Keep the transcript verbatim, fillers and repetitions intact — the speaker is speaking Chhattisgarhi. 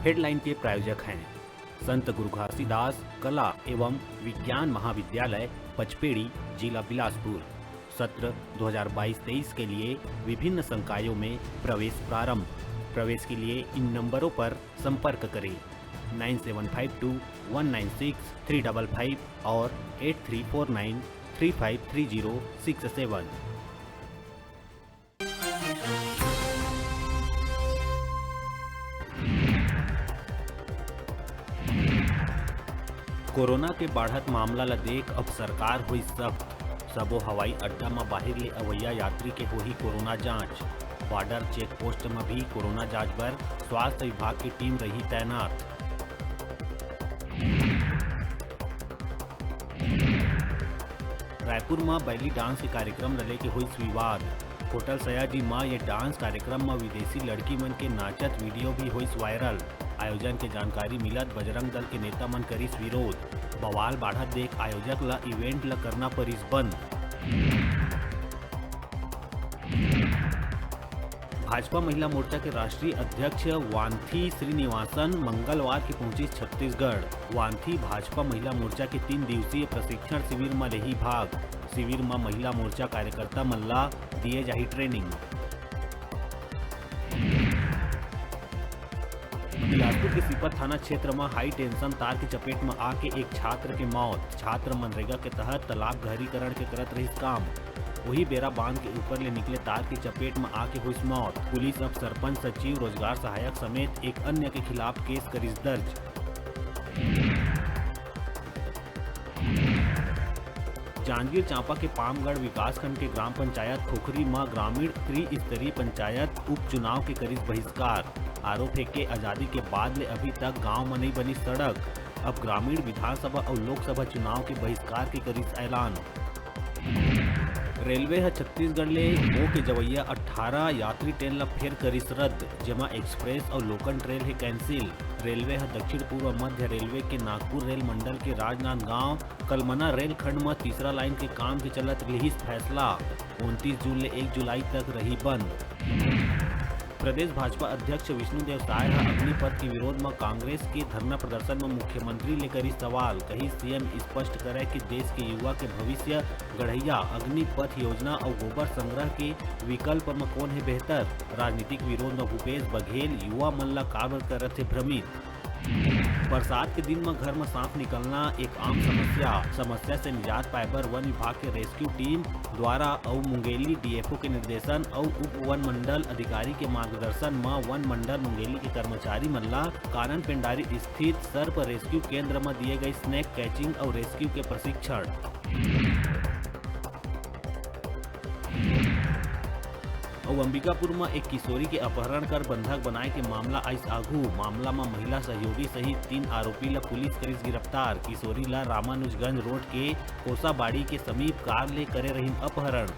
हेडलाइन के प्रायोजक हैं संत गुरु घासीदास कला एवं विज्ञान महाविद्यालय पचपेड़ी, जिला बिलासपुर। सत्र दो हज़ार बाईस तेईस के लिए विभिन्न संकायों में प्रवेश प्रारंभ। प्रवेश के लिए इन नंबरों पर संपर्क करें, nine seven five two one nine six three double five और eight three four nine three five three zero six seven. Corona के बाढ़त मामला ल देख अब सरकार होइस सख्त। सबो हवाई अड्डा म बाहिर ले अवइया यात्री के होही कोरोना जांच। बॉर्डर चेक पोस्ट म भी कोरोना जांच बर स्वास्थ्य विभाग के टीम रही तैनात। रायपुर म बैली डांस के कार्यक्रम ल लेके होइस विवाद। होटल सयाजी म ये डांस कार्यक्रम म विदेशी लड़की मन के नाचत वीडियो भी होइस वायरल। आयोजन के जानकारी मिलत बजरंग दल के नेता मन करिस विरोध। बवाल बाढ़त देख आयोजक ल इवेंट ल करना परिस बंद। भाजपा महिला मोर्चा के राष्ट्रीय अध्यक्ष वांथी श्रीनिवासन मंगलवार के पहुंचिस छत्तीसगढ़। वांथी भाजपा महिला मोर्चा के तीन दिवसीय प्रशिक्षण शिविर म लेही भाग। शिविर म महिला मोर्चा कार्यकर्ता मन ला दिए जाही ट्रेनिंग। बिलासपुर के सीपत थाना क्षेत्र म हाई टेंशन तार के चपेट म आके एक छात्र के मौत। छात्र मनरेगा के तहत तालाब गहरीकरण के करत रहिस काम। उही बेरा बांध के ऊपर ले निकले तार के चपेट म आके होइस मौत। पुलिस अब सरपंच, सचिव, रोजगार सहायक समेत एक अन्य के खिलाफ केस करिस दर्ज। जांजगीर चांपा के पामगढ़ विकासखंड के ग्राम पंचायत खोखरी म ग्रामीण त्रिस्तरीय पंचायत उपचुनाव के करिस बहिष्कार। आरोप हे के आजादी के बाद ले अभी तक गांव म नइ बनिस सड़क। अब ग्रामीण विधानसभा अउ लोकसभा चुनाव के बहिष्कार के करिस ऐलान। रेलवे ह छत्तीसगढ़ ले होके जवइया अट्ठारह यात्री ट्रेन ल फेर करिस रद्द, जेमा एक्सप्रेस अउ लोकल ट्रेन हे कैंसिल। रेलवे ह दक्षिण पूर्व मध्य रेलवे के नागपुर रेल मंडल के राजनांदगांव कलमना रेलखंड म तीसरा लाइन के काम के चलत लिहिस फैसला। उनतीस जून ले एक जुलाई तक रही बंद। प्रदेश भाजपा अध्यक्ष विष्णुदेव साय ह अग्निपथ के विरोध म कांग्रेस के धरना प्रदर्शन म मुख्यमंत्री ले करिस सवाल। कहिस, सीएम स्पष्ट करय कि देश के युवा के भविष्य गढ़इया अग्निपथ योजना अउ गोबर संग्रह के विकल्प म कोन हे बेहतर। राजनीतिक विरोध म भूपेश बघेल युवा मन ल काबर करत हे भ्रमित। बरसात के दिन म घर म सांप निकलना एक आम समस्या। समस्या से निजात पाए बर वन विभाग के रेस्क्यू टीम द्वारा अउ मुंगेली डीएफओ के निर्देशन अउ उप वन मंडल अधिकारी के मार्गदर्शन म वन मंडल मुंगेली के कर्मचारी मन ला कानन पेंडारी स्थित सर्प रेस्क्यू केंद्र म दिए गए स्नेक कैचिंग अउ रेस्क्यू के प्रशिक्षण। अउ अंबिकापुर म एक किशोरी के अपहरण कर बंधक बनाए के मामला आइस आघू। मामला म महिला सहयोगी सहित तीन आरोपी ल पुलिस करिस गिरफ्तार। किशोरी ल रामानुजगंज रोड के कोसाबाड़ी के समीप कार ले करे रहिन अपहरण।